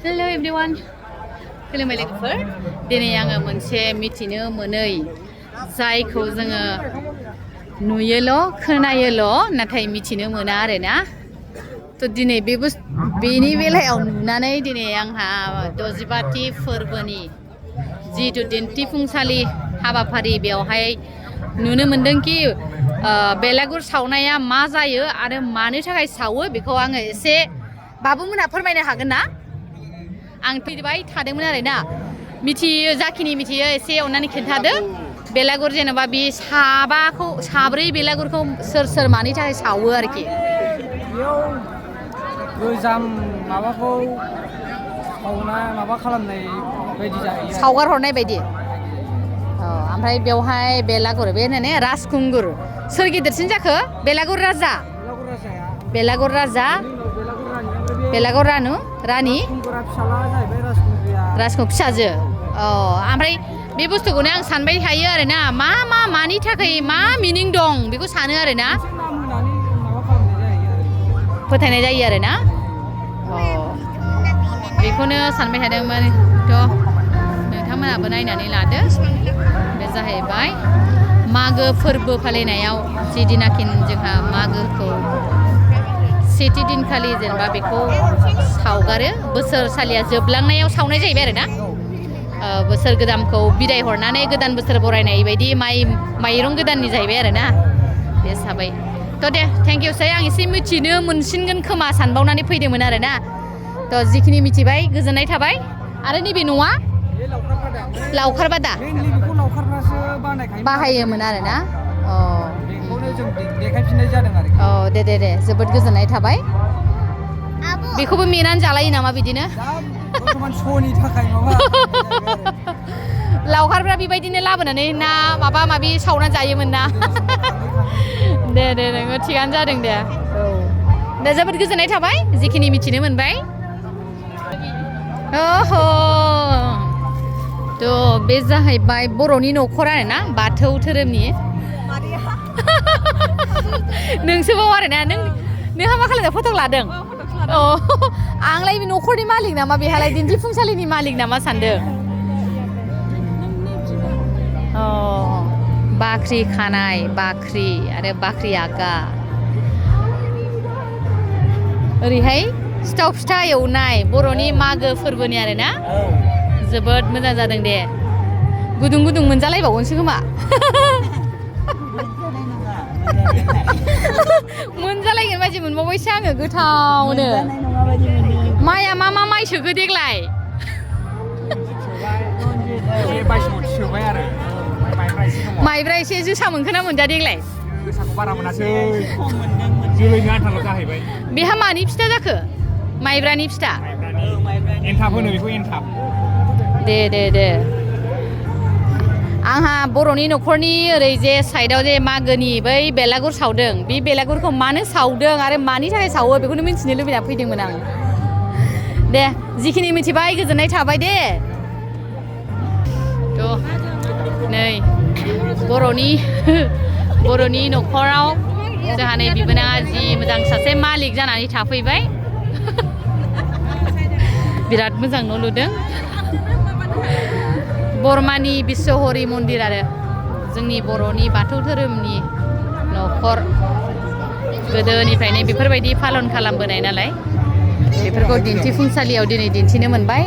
Hello everyone. खुलुमबाय लोगोफोर. दिनै आङो मोनसे मिथिनो मोनै जायखौ जोङो नुयोल' खोनायोल' नाथाय मिथिनो मोना आरोना. थ' दिनै बेनि बेलायाव नुनानै दिनै आंहा 65थि फोरबोनि जिथु दिन्थिफुंसालि हाबाफारि बेवहाय नुनो मोनदोंखि बेलागुर सावनाया मा जायो आरो मानो थाखाय सावो बेखौ आङो एसे बाबुमोनहा फोरमायनो हागोन ना? आं फैबाय थादोंमोन आरोना. मिथियो जाखिनि मिथियो एसे अननानै खिन्थादो. बेलागुर जेनेबा बे साब्रै बेलागुरखौ सोर मानि थाखाय सावो आरोखि? बेयाव गोजाम माबाखौ माबा खालामनाय बायदि जाहैयो. सावगार हरनाय बायदि. ओमफ्राय बेवहाय बेलागुर बे होनो राजखुंगुर. सोर गिदिरसिन जाखो? बेलागुर राजा. बेलागुर राजा. बेलागुर रानि. राजखुंगुर फिसाजो. ओमफ्राय बे बुस्थुखौनो आं सानबाय थायो आरोना. मानि थाखाय मा मिनिं दं बेखौ सानो आरोना. फोथायनाय जायो आरोना. बेखौनो सानबाय थादोंमोन. थ' नोंथांमोनाबो नायनानै लादो. बे जाहैबाय मागो फोरबो फालिनायाव जिदिनाखि जोंहा मागोखौ सेथि दिनखालि जेनेबा बेखौ सावगारो. बोसोरसालिया जोबलांनायाव सावनाय जाहैबाय आरोना. बोसोर गोदानखौ बिदाय हरनानै गोदान बोसोर बरायनाय बायदि माइरं गोदाननि जाहैबाय आरोना. बे हिसाबै थ' दे थेंक इउ सै. आं एसे मिथिनो मोनसिनगोन खोमा सानबावनानै फैदोंमोन आरोना. थ' जिखिनि मिथिबाय गोजोननाय थाबाय. आरो नैबे न'आ लावखार बादा बाहायोमोन आरोना. बेखौनो जों देखायफिननाय जादों आरोखि. दे जोबोद गोजोननाय थाबाय. बेखौबो मेनानै जालायो नामा बिदिनो? बर्थमान श'नि थाखाय माबा लावखारफ्रा बेबायदिनो लाबोनानै ना माबा माबि सावनानै जायोमोन ना. दे नोङो थिगानो जादों दे. दे जोबोद गोजोननाय थाबाय जिखिनि मिथिनो मोनबाय. थ' बे जाहैबाय बर'नि न'खर आरोना. बाथौ धोरोमनि. नोंसोबाव आरोना. नोंहा मा खालामदों? फट' लादों? आंलाय बे न'खरनि मालिक नामा बेहालाय दिन्थिफुंसालिनि मालिक नामा सानदों. बाख्रि खानाय बाख्रि आरो बाख्रि आगा. ओरैहाय सिथाव फिथा एवनाय बर'नि मागो फोरबोनि आरोना. जोबोद मोजां जादों दे. गुदुं मोनजालायबावगोनसो खोमा. मोनजालायगोन बायदि मोनबावबायसो आङो गोथावनो. माइया मा माइ सोखो देग्लाय? माइब्रा एसे जोसा मोनखोना मोनजा देग्लाय? जोसाखौ बारा मोनासै. जोलैनि आन्थाल' जाहैबाय. बेहा मानि फिथा जाखो? माइब्रानि फिथा. एन्थाब होनो बेखौ एन्थाब. दे आंहा बर'नि न'खरनि ओरै जे साइडआव जे मागोनि बै बेलागुर सावदों. बे बेलागुरखौ मानो सावदों आरो मानि थाखाय सावो बेखौनो मिन्थिनो लुबैना फैदोंमोन आं. दे जिखिनि मिथिबाय गोजोननाय थाबाय दे. थ' नै बर'नि न'खराव जोंहा नै बिबोनाङा जि मोजां सासे मालिक जानानै थाफैबाय. बिराद मोजां न' लुदों. बरमानि बिश्वहरि मन्दिर आरो जोंनि बर'नि बाथौ धोरोमनि न'खर. गोदोनिफ्रायनो बेफोरबायदि फालन खालामबोनाय नालाय बेफोरखौ दिन्थिफुंसालियाव दिनै दिन्थिनो मोनबाय.